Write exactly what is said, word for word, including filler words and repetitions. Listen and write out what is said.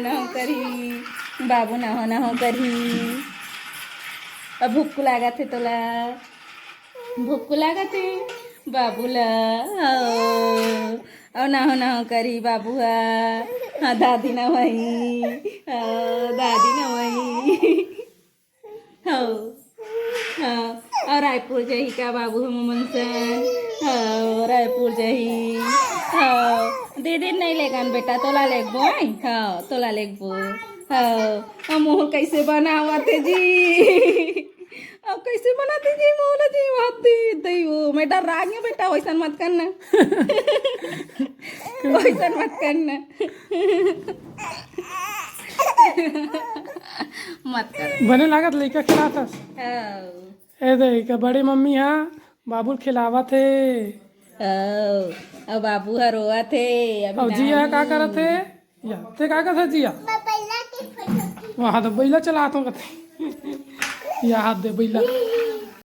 नहो करही, बाबू नहो नहो करही। अब भुक्कू लागत हे तोला, भुक्कू लागत हे बाबू ला। हव, अउ नहो नहो करही बाबू हा। हाँ, दादी नवही, हव, दादी नवही। हव, हव। अउ रायपुर जाही का बाबू ह मोमन संग? हव, रायपुर जाही। हव, दीदी नहीं लेगन बेटा, तोला लेगबो, आय? हव, तोला लेगबो। हव, अउ मोहल कैसे बनावत हे जी? अब कैसे बनाते जी मोहल जी? बाप रे, दई वो, मैं डर रहा हूँ बेटा, वैसन मत करना। वैसन मत करना। मत कर। बने लागत लइका खिलात हस। हव। ए देख, बड़े मम्मी हा बाबू ल खिलावत हे। हव, अउ बाबू हा रोवत हे, अभी अउ जिया नानी। का करत हे? या, ते का करत हे जिया? मैं बैला के फोटो खींच- वहाँ तो बैला चलात हूँ कथे। या हाथ दे बैला।